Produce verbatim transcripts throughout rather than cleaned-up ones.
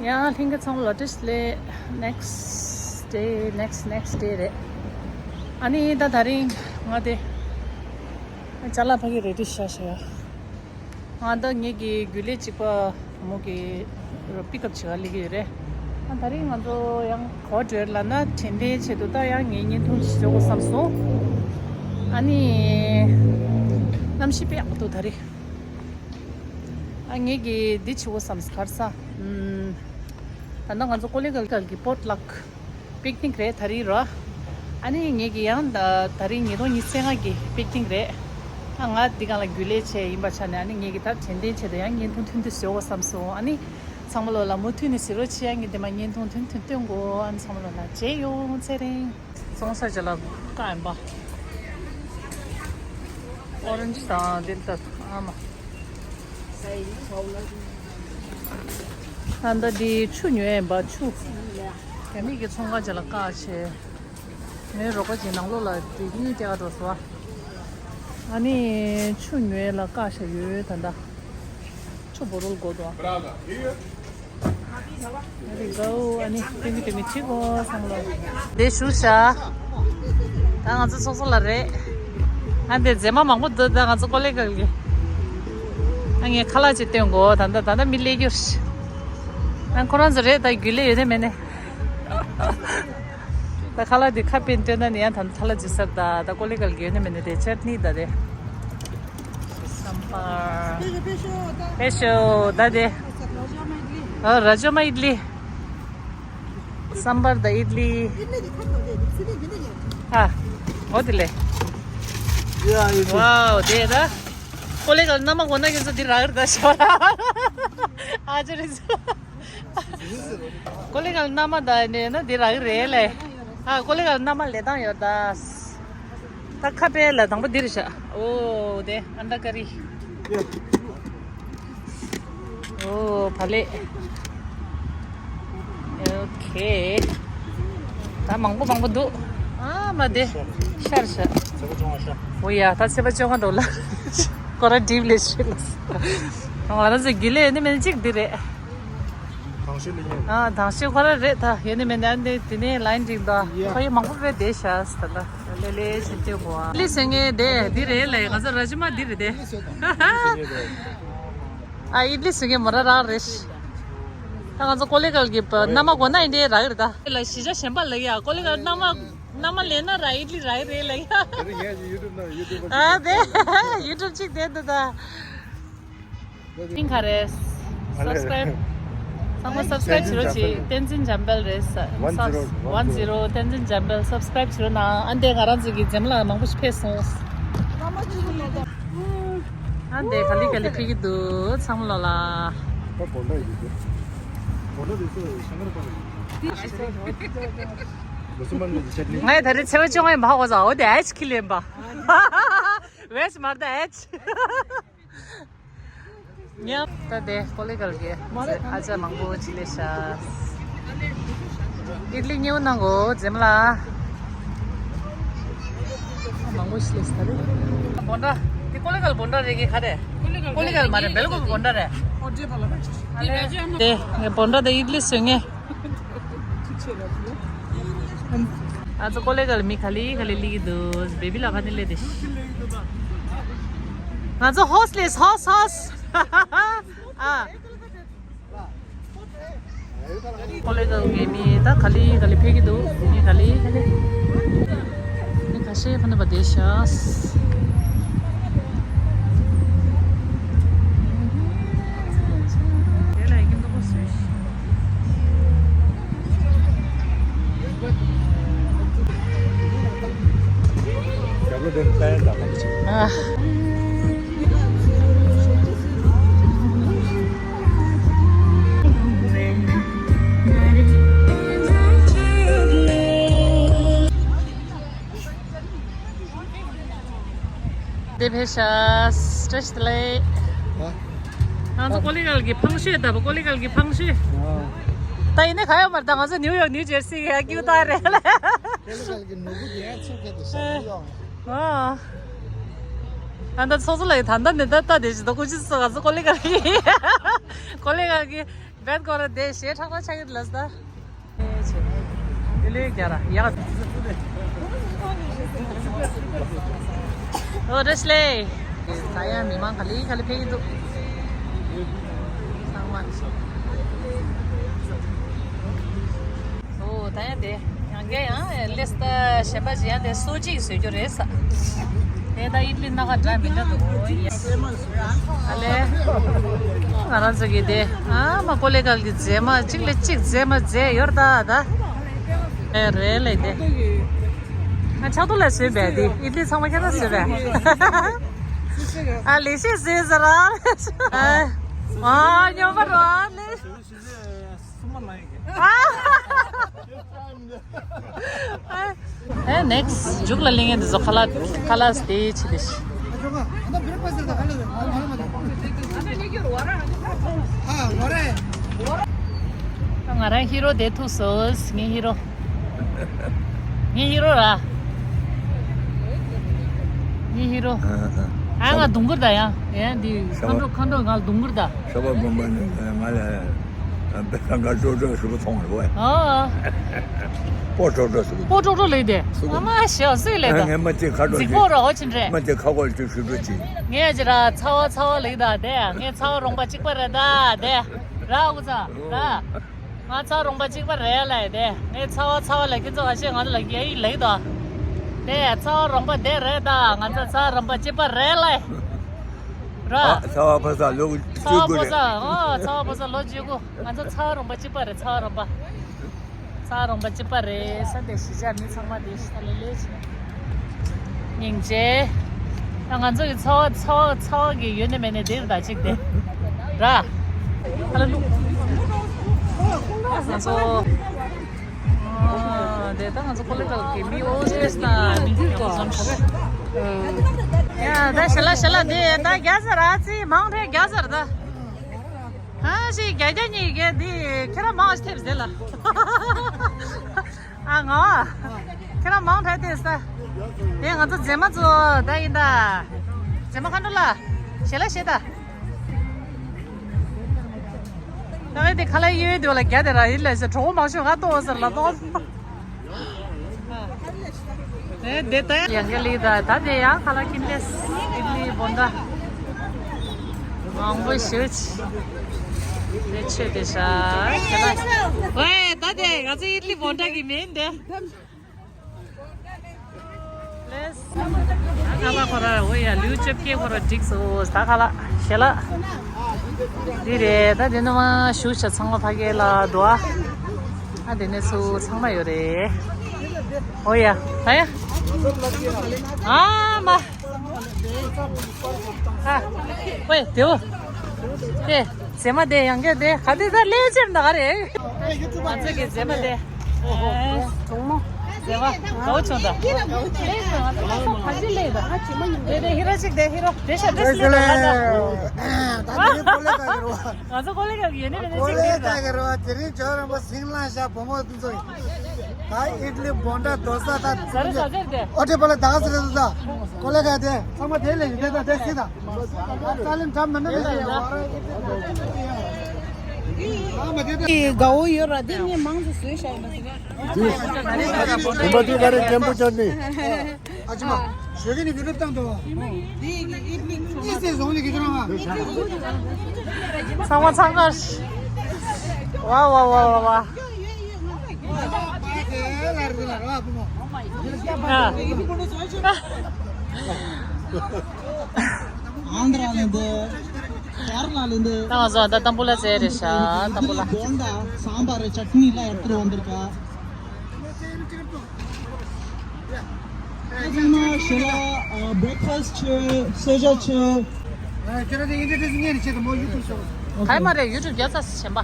ཡང་ལྷན་རྒྱས་ཚང་མ་ལོ་ཏྲིས་ལེ། next day next next day རེད། ཨ་ནི་ད་དེ་རིང་ང་དེ་ཅ་ལག་ཕ་གི་རེ་ཌི་ཤ་ཤ་ཡ། ང་ད་ངེད་ཀྱི་རྒྱུན་ལས་གཅིག་པ་མོ་གི་པིག་ཨབ་བྱེད་ག་སླེབས་ཀྱི་ཡོད་རེད། ཨ་དེ་རིང་ང་ཚོ་ཡང་ག་པར་འགྲོ་ལབ་ན་དྲན་རྟེན་ཆེད་དུ་ད་ཡང་ངས་བརྙན་ཐུང་ཞིག་བཟོ་དགོས་བསམ་སོང་། ཨ་ནི་གནམ་གཤིས་དཔེ་ཡག་པོ་འདུག་དེ་རིང་། ཨ་ངེད་ཀྱིས་འདི་བྱེད་དགོས་བསམ་སོང་། ག་རེ་ཟ། ཨམ། ད་ལྟ་ང་ཚོ་ཀོ་ལི་གལ་གལ་གྱི་པོ་ཊི་ལག་པིག་ནིག་རེད་དེ་རིང་ར། ཨ་ནི་ངེད་ཀྱི་ཡང་ད་དེ་རིང་ཉིས་སྟོང་ཉི་ཤུ་རྩ་ལྔ་གི་པིག་ནིག་རེད། ཨ་ང་འདི་སྒང་ལ་རྒྱུན་ལས་བྱས་ཡིན་པ་ཆ་ནས་ཨ་ནི་ངེད་ཀྱི་ད་དྲན་རྟེན་ཆེད་དུ་ཡང་བརྙན་ཐུང་ཐུང་ཐུང་བཟོ་དགོས་བསམ་སོང་། ཨ་ནི་ཚང་མ་ལོ་ལ་མུ་མཐུད་ནས་གཟིགས་རོགས་བྱེད། ཡང་ངས་དེ་མ་བརྙན་ཐུང་ཐུང་ཐུང་སྟོན་དགོས། ཨ་ནི་ཚང་མ་ལོ་ལ་མཇལ་ཡོང་། ཚེ་རིང་། སོང་ས་ཅ་ལག་བཀག་ཡིན་པ། ཨོ་རེན་ཇི་དང་དེ་ལྟར་ཨ་མ། ད་ལྟ་འདི་ཆུ་ཉོས་ཡིན་པ། ཆུ། རྒྱ་མི་གི་ཚོང་ཁང་ཅིག་ལ་བཀག་བྱས། ངའི་རོགས་པ་ཅིག་ནང་ལོགས་ལ་དེ་གཉིས་སྟེར་ག་འགྲོ་སོང་བ། ཨ་ནི་ཆུ་ཉོས་ལ་བཀག་བྱས་ཡོད་ད་ལྟ། ཆུ་བོ་རོལ་དགོས་འདུག་ཨ། རེད་གོ། ཨ་ནི་ཐེངས་མི་ཐེངས་མི་ཁྲིད་གོ་བསམ་ལོ། དེ་བཞུགས་ཤག་ད་ང་ཚོ་ཚོགས་གཙོ་ལགས་རེད། ཨ་འདི་མཛེས་མ་མང་པོ་འདུག་ད་ང་ཚོ་ཀོ་ལི་གལ་གྱི། ཨ་ངས་ཁ་ལག་ཅིག་སྟོན་གོ། ད་ད་ད་ད་མི་སླེབས་རྒྱུ་རེད། ཨ་ཁོ་རང་ཚོ་རེད། ད་རྒྱུན་ལས་ཡོད་ནི་མེད་ནི། ད་ཁ་ལག་འདི་ཁ་པན་སྟོན་ན་ནི་ཡང་ད་ཁ་ལག་ཅིག་ཟེར། ད་ད་ཀོ་ལི་གལ་གྱི་ཡོད་ནི་མེད་ནི། དེ་ཅཊ་ནི་ད་དེ། སམ་བར། དཔེ་ཤོ་ད་དེ། ཨ་ར་ཇོ་མ་ཨིད་ལི། སམ་བར་དང་ཨིད་ལི། ཨ། འོ་དེ་ལས། ཡ་ཡ། ཝའོ་དེ་ད། ཀོ་ལི་གལ་མནའ་མ་དགོས་ན་ཁྱེད་ཚོ་འདི་རག་རེད་ད་ཤོ། ཨ་ཅོ་རེད་ཚོ། ཀོ་ལི་གལ་མནའ་མ་ད་ནས་ན་འདི་རག་རེད་ལས། ཨ་ཀོ་ལི་གལ་མནའ་མ་ལས་སྟངས་ཡོད་ད། ད་ཁ་པེ་ལ་དང་པོ་འདིར་བཞག་ཨོ་དེ་ཨན་ད་ཀ་རི། ཨོ་བ་ལེ། ཨོ་ཁེ། ད་མང་པོ་མང་པོ་འདུག་ཨ་མ་དེ་ཤར་ཤར། ཨོ་ཡ་ད་ཚེས་པ་བཅོ་ལྔ་འགྲོ་ལ། ཁོ་ར་འགྲིབ་ལས་ཤེས་ལ། ང་རང་ཚོ་རྒྱུན་ལས་ནི་མེད་གཅིག་འདི་རེད། ཨ་དང་ཤོས་ཁོ་ར་རེད་ད། ཡོད་ནི་མེད་ནི་ཨ་འདི་དེ་ནས་ལ་ཡིན་འགྲིག་འདུག་ཁོ་ཡི་མང་པོ་རེད་དེ་ཤ་ད་ལ་ལེ་ལེ་ཞིག་སྟོན་གོ་ཨ། ལི་ཟེར་ངེས་དེ་འདི་རེད་ལ་ང་ཚོ་ར་ཇི་མ་འདི་རེད་དེ། ཨ་ཨིད་ལི་ཟེར་ངེས་མོ་ར་རག་རེད། ད་ང་ཚོ་ཀོ་ལི་གལ་གྱི་མནའ་མ་དགོས་ན་ཨིན་འདྲའི་རག་རེད་ད། ལ་གཞིས་ཆགས་གཞན་པ་ལ་ཡ་ཀོ་ལི་གལ་མནའ་མ་མནའ་མ་ལེན་ན་ར་ཨིད་ལི་རག་རེད་ལ་ཡ། ཨ་དེ་ཡུ་ཊུབ་ཅིག་དེ་འདུག་ད། ཨིན་ག་རེ། སབ་སི་ཀ་རབ། ཚང་མ་སབ་སི་ཀ་རབ་བྱེད་རོགས་བྱེད། བསྟན་འཛིན་འཇམ་དཔལ་རེད་ས། ཝན་ཛི་རོ། ཝན་ཛི་རོ། བསྟན་འཛིན་འཇམ་དཔལ་སབ་སི་ཀ་རབ་བྱེད་རོགས་གནང་། ཨ་འདས་ང་རང་ཚོ་གི་འཛེམ་ལ་མང་པོ་ཞིག་ཕེབས་སོང་། ཨ་འདས་ག་ལེ་ག་ལེ་ཕེབས་ཀྱི་འདུག་ཚང་མ་ལོ་ལ། ད་བོན་ད་ཡི་གེ་བོན་ད་དེ་ཚོ་ཤ་ངར་པ་རེད། མུ་སུལ་མན་གྱི་ཆེད་ནི། ངས་ད་རེས་ཚེས་པ་བཅོ་ལྔ་ཡིན་པ་ཧ་གོ་ས། འོ་དེ་ཨེ་ཆི་ཁི་ལེན་པ། ཝེས་མར་ད་ཨེ་ཆི། ཉམས་ད་དེ་ཀོ་ལི་གལ་གྱི་ཨ་ཅག་མང་པོ་ཅིག་སླེབས་ཤག་ཨིད་ལི་ཉེ་བོ་གནང་གོ་འཛེམ་ལ། མང་པོ་ཞིག་སླེབས་ཤག་ད་རེད། བོན་ད་དེ་ཀོ་ལི་གལ་བོན་ད་རེད་གི་ག་རེད། ཀོ་ལི་གལ་མ་རེད། སྦེལ་ཀོབ་བོན་ད་རེད། དེ་ངས་བོན་ད་དེ་ཨིད་ལི་བཟོས་ངས། ང་ཚོ་ཀོ་ལི་གལ་མི་ག་ལེ་ག་ལེ་སླེབས་ཀྱི་འདུག་བེ་བི་ལ་ཁ་ནས་སླེབས་ཏེ། ང་ཚོ་ཧོ་སི་ལེས་ཧོ་སི་ཧོ་སི། ཨ། ཀོ་ལི་གལ་གྱི་མི་ད་ག་ལེ་ག་ལེ་ཕེབས་ཀྱི་འདུག་མི་ག་ལེ་ག་ལེ། མི་ཁ་ཤས་ཁོ་ན་པ་བསྡད་ཤག་དེ་ལ་ཡི་གེ་མདོག་པོ་བཟོས་ཤག་དེ་ཕེབས་ཤག་བཀྲ་ཤིས་བདེ་ལེགས། ང་ཚོ་ཀོ་ལི་གལ་གྱི་ཕངས་ཤོས་ད་བ། ཀོ་ལི་གལ་གྱི་ཕངས་ཤོས། ད་ཡིན་ནའི་ག་ཡོད་མ་རེད་ད། ང་ཚོ་ནིའུ་ཡོག་ནིའུ་ཇར་སི་གི་ཨ་ཀིའུ་ད་རེད་ལ། ཀོ་ལི་གལ་གྱི་ནོར་བུ་རྒྱལ་ཚུལ་ཁྱེད་དུ་ཞབས་ཡོང་། ཨ་ད་ཚོགས་གཙོ་ལགས་ད་ལྟ་ནས་ད་ལྟ་དེ་བཞིན་ད་ཀུ་ཅི་ཚོ་ང་ཚོ་ཀོ་ལི་གལ་གྱི་ཀོ་ལི་གལ་གྱི། ཀན་ཀོ་ར་དེ་ཞེ་ཁྲག་ཁྲག་ཆགས་ཀྱི་ལབ་ད། ཨེ་ཆེ། དེ་ལས་རྒྱ་ར་ཡག་ཨོ་རེས་ལེ། ད་ཡང་མི་མང་ག་ལེ་ག་ལེ་ཕེབས་ཀྱི་འདུག་ཚང་མ། ཨོ་ད་ཡང་དེ། ཡང་བསྐྱར་ཡང་ལིས་ཊི་གཞན་པ་ཅིག་ཡང་དེ་སོ་གཅིག་བཟོས་རྒྱུ་རེད་ས། དེ་ད་ཨིད་ལི་སྣ་ཁ་འདྲ་མི་འདྲ་འདུག་ཨོ་ཡེ། ཨ་ལེ། ང་རང་ཚོ་གི་དེ། ཨ་མ་ཀོ་ལེ་གལ་གི་རྫས་མ་གཅིག་ལས་གཅིག་རྫས་མ་རྫས་ཡོད་ད་ད། ཨེ་རེད་ལེ་དེ། ང་ཕྱག་ཏུ་ལ་བཟོས་པས་དེ་ཨིད་ལི་ཚང་མ་ཁྱེད་རང་བཟོས་པས། ཨ་ལེ་ཤེས་བཟོས་ཟེར་ར། ཨ་སྨྱོན་པ་ར་ལེ། ཨེ་ནེག་སི་ཊི་མཇུག་ལ་གླེང་ཡས་འདི་ཚོ་ཁ་ལག་ཁ་ལག་དེ་ཆེ་དེ་ཤི། ང་རང་ཧི་རོ་དེ་ཐུག་སོང་། ངའི་ཧི་རོ། ངའི་ཧི་རོ་ར། ངའི་ཧི་རོ། ཨ་ང་དུང་དཀར་ད་ཡང་ཡང་འདི་ཁ་འགྲོ་ཁ་འགྲོ་ང་དུང་དཀར་ད། ཤ་བ་དགོན་པ་ནས་ང་ལ། ཨ་བེ་ཁ་འགའ་ཀྲོག་ཀྲོག་ཞུ་བ་མཐོང་བ་རེད་བ། ཨ། པོ་ཀྲོག་ཀྲོག་ཞུ་བ། པོ་ཀྲོག་ཀྲོག་ལེགས་དེ། ཨ་མ་ཞེ་བ་སུས་ལེགས་ད། ངས་མ་ཅིག་ཁ་ཀྲོག་འཛིག་པོ་ར་ཧོ་ཆིན་རེད། མ་ཅིག་ཁ་ཀོལ་ཅིག་ཞུ་ཀྲོག་ཅིག་ངས་ཅི་ར་ཚ་བ་ཚ་བ་ལེགས་ད་དེ། ངས་ཚ་བ་རོང་པ་གཅིག་པ་རེད་ད་དེ། ར་ཨུ་ཚ་ར། ང་ཚ་བ་རོང་པ་གཅིག་པ་རེད་ལེགས་དེ། ངས་ཚ་བ་ཚ་བ་ལེགས་ཁྱེད་ཚོ་ཧ་ཤེས་ང་ཚོ་ལ་ཡ་ཡིག་ལེགས་ད། དེ་ཚ་བ་རོང་པ་དེ་རེད་ད། ང་ཚ་ཚ་བ་རོང་པ་གཅིག་པ་རེད་ལེགས། ར། ཨ་ཚ་བ་ཕ་ས་ལོ་ཚ་བ་བཅུ་དགུ་ཕོ་རེད། ས་ཨ་ཚ་བ་ཕོ་ས་ལོ་བཅུ་དགུ། ང་ཚོ་ཚ་བ་རོང་པ་གཅིག་པ་རེད། ཚ་བ་རོང་པ། ཚ་བ་རོང་པ་གཅིག་པ་རེད་ས། དེ་གཞིས་ཆགས་མི་ཚང་མ་དེ་ཤི་ཐ་ལེ་ལེ་ཆེ། སྙིང་རྗེ། ད་ང་ཚོ་གི་ཚ་བ་ཚ་བ་ཚ་བ་གི་ཡོད་ནི་མེད་ནི་དེ་རེད་ད་གཅིག་དེ། ར། ཨ་ལ་ལུ། ང་ཚོ། ཨ་དེ་ད་ང་ཚོ་ཀོ་ལི་གལ་གི་མི་ཨོ་ཟེར་ས་མི་འདུག་གོ། ཡ་ད་ཤ་ལ་ཤ་ལ་དེ་ད་རྒྱ་ཟེར་ར་ཚི་མང་རེ་རྒྱ་ཟེར་ད། ཧ་ཤི་རྒྱ་རྒྱ་གཉིས་ཀྱི་དེ་ཁྱེད་རང་མང་ཞིག་ཐེབས་ཟེར་ལ། ཨ་ང་། ཁྱེད་རང་མང་དྲགས་ཏེ་ས། དེ་ང་ཚོ་མཛེས་མ་ཚོ་ད་ཡིན་ད། མཛེས་མ་མཁའ་འགྲོ་ལ། ཞེ་ལ་ཞེ་ད། ད་ཨེ་དེ་ཁ་ལག་གཡོན་དེ་བ་ལ་རྒྱ་དེ་ར་ཡིན་ལ་ཞེ་གྲོགས་མང་ཤོས་ང་གཏོང་བ་ཟེར་ལ་གཏོང་། ཨེ་དེ་ད་ཡང་ག་ལི་ད་ད་དེ་ཡང་ཁ་ལག་ཁྱིམ་ལས་ཨིད་ལི་བོན་ད། མང་པོ་ཞེ་ཆི། དེ་ཆེ་དེ་ཤ། ཁྱེད་ལ། ཝེ་ད་དེ་ང་ཚོ་ཨིད་ལི་བོན་ད་གི་མིན་དེ། ལེས། ཨ་ཁ་པ་ཁོ་ར་འོ་ཡ་ལིའུ་ཅེབ་ཀེ་ཁོ་ར་འགྲིག་སོ་ད་ཁ་ལག་ཞེ་ལ། འདི་རེད་ད་འདི་ནི་མ་ཞུ་ཤ་ཚང་མ་ཕ་གི་ལ་འདུག་ཨ། ཨ་འདི་ནས་སུ་ཚང་མ་ཡོད་རེད། འོ་ཡ་ད་ཡ། ཨ་མ། ཨ། ཝེ་དེའུ། དེ། མཛེས་མ་དེ་ཡང་སྐྱར་དེ་ག་དེ་ད་ལས་ཅེར་འདུག་ག་རེད། ང་ཚོ་གི་མཛེས་མ་དེ། གྲོགས་མོ། མཛེས་མ་དགའ་བོ་བྱུང་ད། ལས་ང་ཚོ་ཕ་ཇི་ལས་ད། དེ་དེ་ཧི་རོ་གཅིག་དེ་ཧི་རོ་དེ་ཤ་དེ་སི་ལས་ད། ད་དེ་ཀོ་ལེ་ག་གི་རོ། ང་ཚོ་ཀོ་ལེ་ག་གི་ཡོད་ནི་མེད་ནི་ཀོ་ལེ་ག་གི་རོ། དེ་རིང་ཇོ་རམ་པ་སིང་ལང་ཤ་བུ་མོ་དེ་ཚོ་ཡིན། ད་ཨིད་ལི་བོན་ད་དོ་ས་ད། ཟ་རེ་ཟ་ཟེར་དེ། ཨོ་ཏེ་པ་ལ་ད་ག་ཟེར་དུ་ད། ཀོ་ལེ་ག་དེ་ཚང་མ་དེ་ལས་ཡིན་དེ་ད་དེ་སི་ད། ཨ་ཙ་ལེན་འགྲམ་མི་འདྲ་མི་འདྲ་ཡོད་ར། ཨ་མ་དེ་ད། དགའ་བོ་ཡོད་ར་དེ་ངས་མང་དུ་བཟོས་བཞག་ཡིན་པ་ཟེར། དུས་དུམ་པ་དུས་ད་རེ་རྒན་པོ་ཅོར་ནི། ཨ་ཅི་མ། ཞོགས་ཀྱི་ནི་བི་ལུ་བཏང་དོ། ཨི་སེ་བཟུང་ནི་གི་ཅི་རང་ཨ། ཚང་མ་ཚང་མ། ཝ་ཝ་ཝ་ཝ་ཝ། ཨ། ད་ང་ཚོ་ད་ཏམ་བུ་ལ་ཟེར་རེད་ཤག་ཏམ་བུ་ལ། ཚང་མ་ཞལ་ལག་བྷི་རེག་ཕ་སི་ཊི་བྱོས། གསོལ་ཇ་མཆོད། ཁྱེད་རང་ཚོ་ཨིན་ཊྲོ་ཌུ་སི་ངས་རེ་བྱེད་དང་མོ་ཡུ་ཊུབ་ཤོག་ད་མ་རེད། ཡུ་ཊུབ་རྒྱག་ཚར་སི་ཆེན་པ།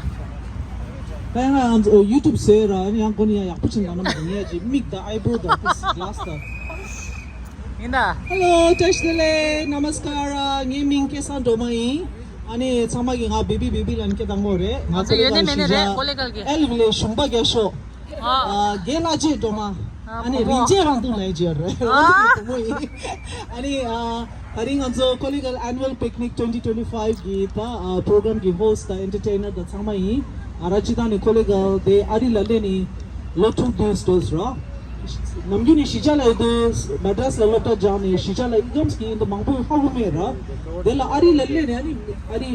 ད་ཡང་ང་ཚོ་ཡུ་ཊུབ་བཟོས་ར་ཡང་གོ་ནི་ཡང་ཡག་པོ་ཅིག་ལ་ན་མ་ངས་ཀྱི་མིག་དང་ཨའི་བོ་དང་ཏིས་གླ་སི་དང་། ཡིན་ད། Hello, བཀྲ་ཤིས་བདེ་ལེགས། Namaskar། ངའི་མིང་སྐལ་བཟང་སྒྲོལ་མ་ཡིན། ཨ་ནི་ཚང་མ་གིས་ང་བེ་བི་བེ་བི་ལབ་ནས་སྐད་བཏང་གི་ཡོད་རེད། ང་ཚོ་ཡོད་ནི་མེད་ནི་རེད། ཀོ་ལེ་གལ་གྱི། ཨེལ་ཝི་ལེ་གཞོང་པ་རྒྱ་ཤོག་ཨ། རྒན་ལགས་བཅས་སྒྲོལ་མ། ཨ་ནི་རིན་ཆེན་རང་དུ་ལས་བརྗོད་རེད། ཨ་ནི་ཨ་ད་རིང་ང་ཚོ་ཀོ་ལི་གལ་Annual Picnic twenty twenty-five གི་ད་program གི་host དང་entertainer དང་ཚང་མ་ཡིན། ཨ་ར་ཅི་ད་ནི་ཀོ་ལི་གལ་དེ་ཨ་རི་ལ་སླེབས་ནི་ལོ་དྲུག་དུས་དུས་ར། ནམ་རྒྱུན་ནི་གཞིས་ཆགས་ལ་ཡོད་དུས་མ་ཌ་རཱས་ལ་སློབ་གྲྭ་སྦྱངས་ནས་གཞིས་ཆགས་ལ་ཨི་ཀམས་ཀྱི་ཡིན་དུ་མང་པོ་ཧ་གོ་མེད་ར། དེ་ལ་ཨ་རི་ལ་སླེབས་ནས་ཨ་ནི་ཨ་རི་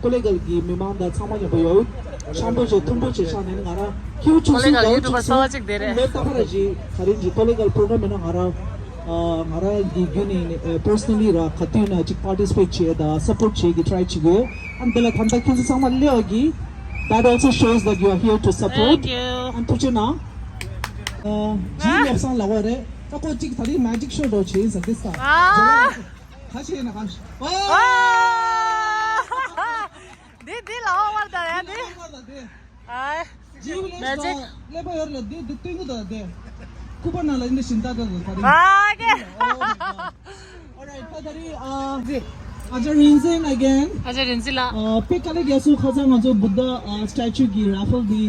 ཀོ་ལི་གལ་གི་མི་མང་དང་ཚང་མ་མཉམ་པོ་ཡོད། འཆམ་པོ་བྱས་མཐུན་པོ་བྱས་ཆགས་ནས་ང་རང་ཁྱེའུ་ཆུང་ཀོ་ལི་གལ་ཡུ་ཊུབ་པ་གསར་པ་གཅིག་དེ་རེད། མེད་ད་ཕ་ར་ཅིག་ད་རིང་གི་ཀོ་ལི་གལ་program ཡིན་ན་ང་རང་ཨ་ང་རང་གི་བརྒྱུད་ནས་personally ར་ག་དུས་ན་ཅིག་participate བྱས་དང་support བྱས་ཀྱི་try བྱེད་དགོས། ཨ་འདི་ལ་ད་ལྟ་ཁྱེད་ཚོ་ཚང་མ་སླེབས་པ་གི་that also shows that you are here to support. Thank you. ཨ་ཐུགས་རྗེ་གནང་། ཨ་ཇི་ལེབ་སང་ལ་བ་རེད། ད་ཁོ་གཅིག་ད་རིང་magic show འགྲོ་བྱེད་ཡིན་ས་འདི་ས། ཨ་ཁ་ཤས་ཡིན་ན་ཁ་ཤས། ཨ་འདི་འདི་ལ་བ་བར་ད་ཡ་འདི། ཨ་ཇི་ལེབ་magic སང་ཀླད་པ་ཡོར་ལ་འདི་འདི་སྟོན་གི་ད་འདི། ཁུ་པ་ན་ལ་འདི་བཞིན་ད་ད་ད་རིང་། ཨ་ཀེ། Alright, ཕ་ད་རིང་ཨ་ཨ་ཅག་རིན་ཆེན་again. ཨ་ཅག་རིན་ཆེན་ལགས། ཨ་དཔེ་དཀའ་ལས་རྒྱག་སོང་། ཁ་སང་ང་ཚོ་བུདྡྷ་ཨ་statue གི་raffle འདི་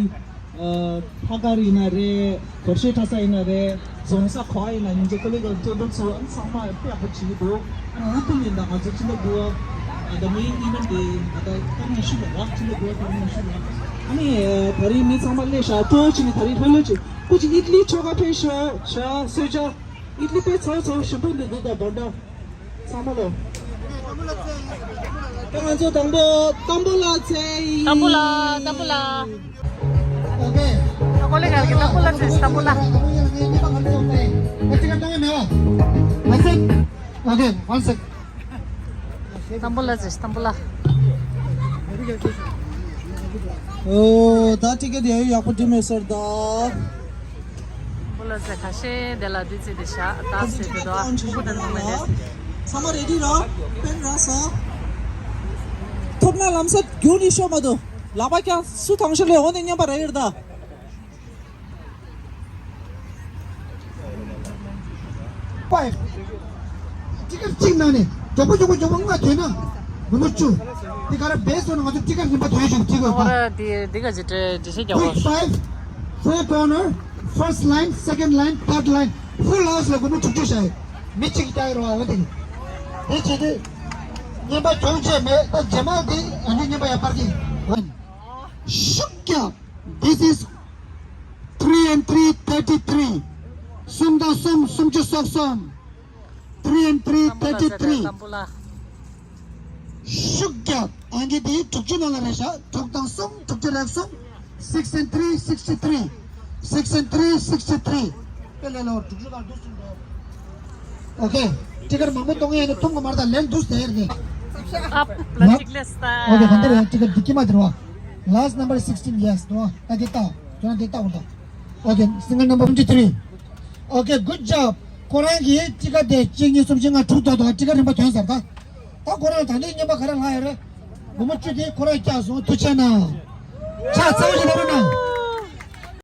ཨ་ལྷག་དཀར་ཡིན་ན་རེད། སྒོར་གཞས་འཁྲབ་ས་ཡིན་ན་རེད། རྫོང་ས་ག་པར་ཡིན་ན་ཡིན་ཅེ་ཀོ་ལི་གལ་སྟོན་པ་ཚོ་ཨ་ཚང་མ་དཔེ་ཡག་པོ་བྱེད་ཀྱི་འདུག་ཨ་ནི་འུ་ཐུག་ཡིན་ད་ང་ཚོ་ཕྱི་ལོ་འགོ་ཨ་ད་main event དེ་ད་ལྟ་ཀ་ནང་ཤུ་ལ་རག་ཕྱི་ལོ་འགོ་ཀ་ནང་ཤུ་ལ། ཨ་ནི་ད་རིང་མི་ཚང་མ་སླེབས་ཤག་ཏོ་ཅི་ནི་ད་རིང་ལྷོད་ལྷོད་ཅིག་ཁོ་ཅིག་ཨིཊ་ལི་ཆོ་ག་ཕེབས་ཤག་ཤ་སོས་ཇ། ཨིཊ་ལི་དཔེ་ཚ་བོ་ཚ་བོ་ཞིམ་པོ་འདུག་འདུག་ད་བོན་ཌ། ཚང་མ་ལོ། ད་ང་ཚོ་དང་པོ་ཏམ་བུ་ལ་ཚེ་ཡིན། ཏམ་བུ་ལ་ཏམ་བུ་ལ། Okay. ད་ཀོ་ལི་གལ་གི་ཏམ་བུ་ལ་ཚེ་ཏམ་བུ་ལ། Okay, one sec. ཏམ་བུ་ལ་ཟེར་ཏམ་བུ་ལ། ཨོ་ད་ཊི་ཀེ་ཊི་ཡག་ཡག་པོ་འགྲིམ་མེད་ཟེར་ད། ཏམ་བུ་ལ་ཟེར་ཁ་ཤས་དེ་ལ་དུས་ཚོད་དེ་བཞག་ད་ཟེར་དུ་དོ་ཨ་ཕྲུ་གུ་དང་ཚང་མ་རེད། ཚང་མ་རེ་ཌི་ར། པེན་ར་ས། ཐོབ་ན་ལམ་སེང་རྒྱུགས་ནས་ཤོག་མ་གཏོགས་ལག་པ་ཀྱང་སུ་ཐང་ཤོར་ལས་འོང་ནས་མཉམ་པ་ར་ཡོད་ད། Five. ཊི་ཀེ་ཊི་གཅིག་ནང་ནས་མགྱོགས་པོ་མགྱོགས་པོ་མགྱོགས་པོ་ལྔ་ཐོན་ན་སྒོར་མོ་བཅུ། དེ་ག་རེ་བེ་སོང་ན་ང་ཚོ་ཊི་ཀེ་ཊི་རིམ་པ་ཐོན་བཞིན་ཊི་ཀེ་ཊི་ཨོ་ར་དེ་དེ་ག་ཇི་ཏྲེ་འདྲི་ཤེས་རྒྱག་པ། Quick five, four corner, first line, second line, third line, full house ལ་སྒོར་མོ་དྲུག་ཅུ་བཞག་ཡོད། མི་གཅིག་གིས་བཏང་ཡོད་རེད་བ། འོ་དེ་རེད། དེ་བྱེད་དུས་རྔན་པ་གྱོང་ཆེ་མེད། ད་རྗེས་མ་དེ་ཨ་ནི་རྔན་པ་ཡར་སྤར་གྱི། ཤུགས་རྒྱབ། This is three and three, thirty-three. གསུམ་དང་གསུམ་སུམ་ཅུ་སོ་གསུམ། Three and three, ཏམ་བུ་ལ་ཟེར་thirty-three. ཏམ་བུ་ལ། ཤུགས་རྒྱབ། ཨང་ཀི་དེ་དྲུག་ཅུ་ནང་ལ་རེད་ཤག་དྲུག་དང་གསུམ་དྲུག་ཅུ་རེ་གསུམ། Six and three, sixty-three. Six and three, sixty-three. དཔེ་ལས་སླ་བོ་དྲུག་ཅུ་ལ་འདུག་སུ་འགྲོ། Okay. ཊི་ཀེ་ཊི་མང་པོ་གཏོང་ཡས་ནི་མཐོང་གི་མ་རེད། ད་ལན་འདུག་ཟེར་ནི། ཨ་པ་ལ་ཅིག་ལས་ད། Okay. ད་འདི་རེད། ཊི་ཀེ་ཊི་འདི་ཀྱི་མ་དེ་རེད་བ། Last number sixteen, yes. དོ་ཨ་འདི་ལྟ། དོ་ཨ་འདི་ལྟ་འོང་ད། Okay, single number twenty-three. Okay, good job. ཁོ་རང་གིས་ཊི་ཀེ་ཊི་དེ་གཅིག་གཉིས་གསུམ་བཞི་ལྔ་དྲུག་ཐོག་ཐོག་ཊི་ཀེ་ཊི་རིམ་པ་ཐོན་ཚར་ད། ད་ཁོ་རང་ད་ལྟའི་རྔན་པ་ག་རེ་ལྷག་ཡོད་རེད། སྒོར་མོ་བཅུ་དེ་ཁོ་རང་བཀྱག་སོང་། ཐུགས་རྗེ་གནང་། ཕྱག་འཚལ་བ་ཞིག་གནང་རོགས་གནང་།